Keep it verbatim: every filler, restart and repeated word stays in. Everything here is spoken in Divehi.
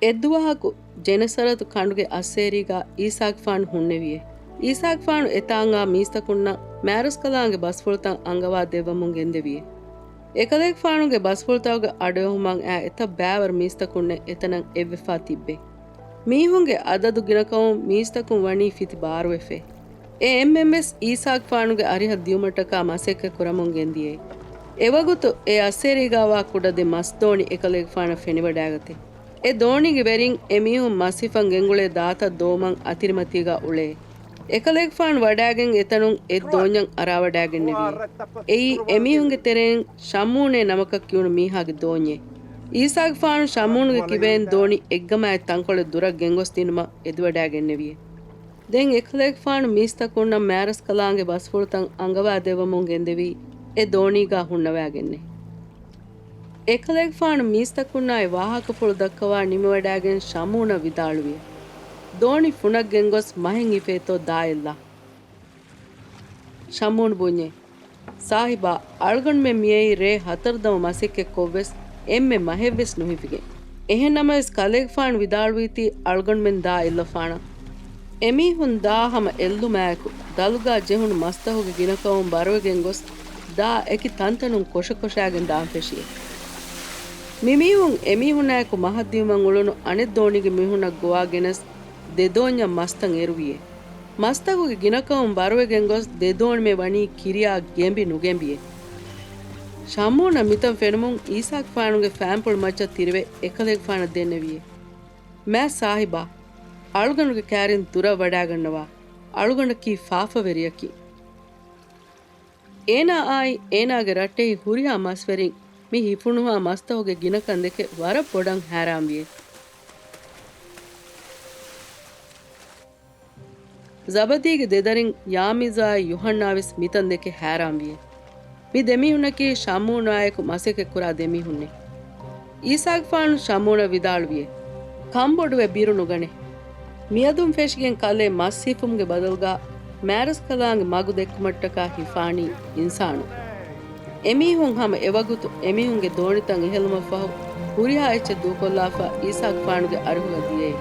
އެއްދުވަހަކު ޖެނެސަރަތު ކަނޑުގެ އައްސޭރީގާ އީސާގެފާނު ހުންނެވިއޭ. އީސާގެފާނު އެތާނގާ މީސްތަކުންނަށް މާރަސްކަލާނގެ ބަސްފުޅުތައް އަންގަވާ ދެއްވަމުން ގެންދެވިއޭ. އެކަލޭގެފާނުގެ ބަސްފުޅުތަކުގެ އަޑުއެހުމަށް އައި އެތައް ބައިވަރު މީސްތަކުންނެއް އެތަނަށް އެއްވެފާ ތިއްބެ. މީހުންގެ އަދަދު ގިނަކަމުން މީސްތަކުން ވަނީ ފިތި ބާރުވެފޭ. އެ އެންމެންވެސް އީސާގެފާނުގެ އަރިހަށް ދިޔުމަށްޓަކާ މަސައްކަތް ކުރަމުން ގެންދިޔޭ. އެވަގުތު އެ އައްސޭރީގާވާ ކުޑަ ދެ މަސްދޯނި އެކަލޭގެފާނަށް ފެނިވަޑައިގަތޭ. އެ ދޯނީގެ ވެރިން އެމީހުން މަސް ހިފަން ގެންގުޅޭ ދާތައް ދޮވުމަށް އަތިރިމަތީގާ އުޅޭ. އެކަލޭގެފާނު ވަޑައިގެން އެތަނުން އެއް ދޯންޏަށް އަރާވަޑައިގެންނެވިއޭ. އެއީ އެމީހުންގެ ތެރެއިން ޝަމޫނޭ ނަމަކަށް ކިޔުނު މީހާގެ ދޯންޏޭ. އީސާގެފާނު ޝަމޫނުގެ ކިބައިން ދޯނި އެއްގަމާއި ތަންކޮޅެއް ދުރަށް ގެންގޮސް ދިނުމަށް އެދިވަޑައިގެންނެވިއޭ. ދެން އެކަލޭގެފާނު މީސްތަކުންނަށް މާރަސްކަލާނގެ ބަސްފުޅުތައް އަންގަވާ ދެއްވަމުން ގެންދެވީ އެ ދޯނީގާ ހުންނަވައިގެންނޭ. އެކަލޭގެފާނު މީސްތަކުންނާއި ވާހަކަފުޅު ދައްކަވާ ނިމިވަޑައިގެން ޝަމޫނަށް ވިދާޅުވިއޭ. ދޯނި ފުނަށް ގެންގޮސް މަހެއް ހިފޭތޯ ދާ އެއްލާ. ޝަމޫނު ބުންޏޭ. ސާހިބާ، އަޅުގަނޑުމެން މިއައީ ރޭ ހަތަރު ދަމު މަސައްކަތް ކޮށްވެސް އެންމެ މަހެއްވެސް ނުހިފިގެން. އެހެން ނަމަވެސް ކަލޭގެފާނު ވިދާޅުވީތީ އަޅުގަނޑުމެން ދާ އެއްލަފާނަން. އެމީހުން ދާ ހަމަ އެއްލުމާއެކު، ދަލުގާ ޖެހުނު މަސްތަކުގެ ގިނަކަމުން ބަރުވެގެން ގޮސް، ދާ އެކި ތަންތަނުން ކޮށަކޮށާގެން ދާން ފެށިއޭ. މިމީހުން އެމީހުންނާއެކު މަހަށްދިޔުމަށް އުޅުނު އަނެއް ދޯނީގެ މީހުންނަށް ގޮވާ ގެނެސް ދެ ދޯންޏަށް މަސްތައް އެރުވިއޭ. މަސްތަކުގެ ގިނަކަމުން ބަރުވެގެން ގޮސް ދެ ދޯނިމެ ވަނީ ކިރިޔާ ގެނބި ނުގެނބިއޭ. ޝަމޫނަށް މިތަން ފެނުމުން އީސާގެފާނުގެ ފާންޕުޅު މައްޗަށް ތިރިވެ އެކަލޭގެފާނަށް ދެންނެވިއޭ. މާތް ސާހިބާ، އަޅުގަނޑުގެ ކައިރިން ދުރަށް ވަޑާގަންނަވާ. އަޅުގަނޑަކީ ފާފަވެރިޔަކީ. އޭނާ އާއި އޭނާގެ ރައްޓެހި ހުރިހާ މަސްވެރިން މި ހިފުނުހާ މަސްތަކުގެ ގިނަކަން ދެކެ ވަރަށް ބޮޑަށް ހައިރާންވިއޭ. ޒަބަދީގެ ދެދަރިން ޔާމީޒާއި ޔޫހަންނާވެސް މިތަން ދެކެ ހައިރާންވިއޭ. މި ދެމީހުންނަކީ ޝަމޫނާއެކު މަސައްކަތްކުރާ ދެމީހުންނޭ. އީސާގެފާނު ޝަމޫނަށް ވިދާޅުވިއޭ، ކަންބޮޑުވެ ބިރު ނުގަނޭ. މިއަދުން ފެށިގެން ކަލޭ މަސް ހިފުމުގެ ބަދަލުގާ މާރަސްކަލާނގެ މަގު ދެއްކުމަށްޓަކާ ހިފާނީ އިންސާނުން. އެމީހުން ހަމަ އެވަގުތު އެމީހުންގެ ދޯނިތައް އެހެލުމަށްފަހު ހުރިހާ އެއްޗެއް ދޫކޮށްލާފަ އީސާގެފާނުގެ އަރިހުގަ ދިޔައީ.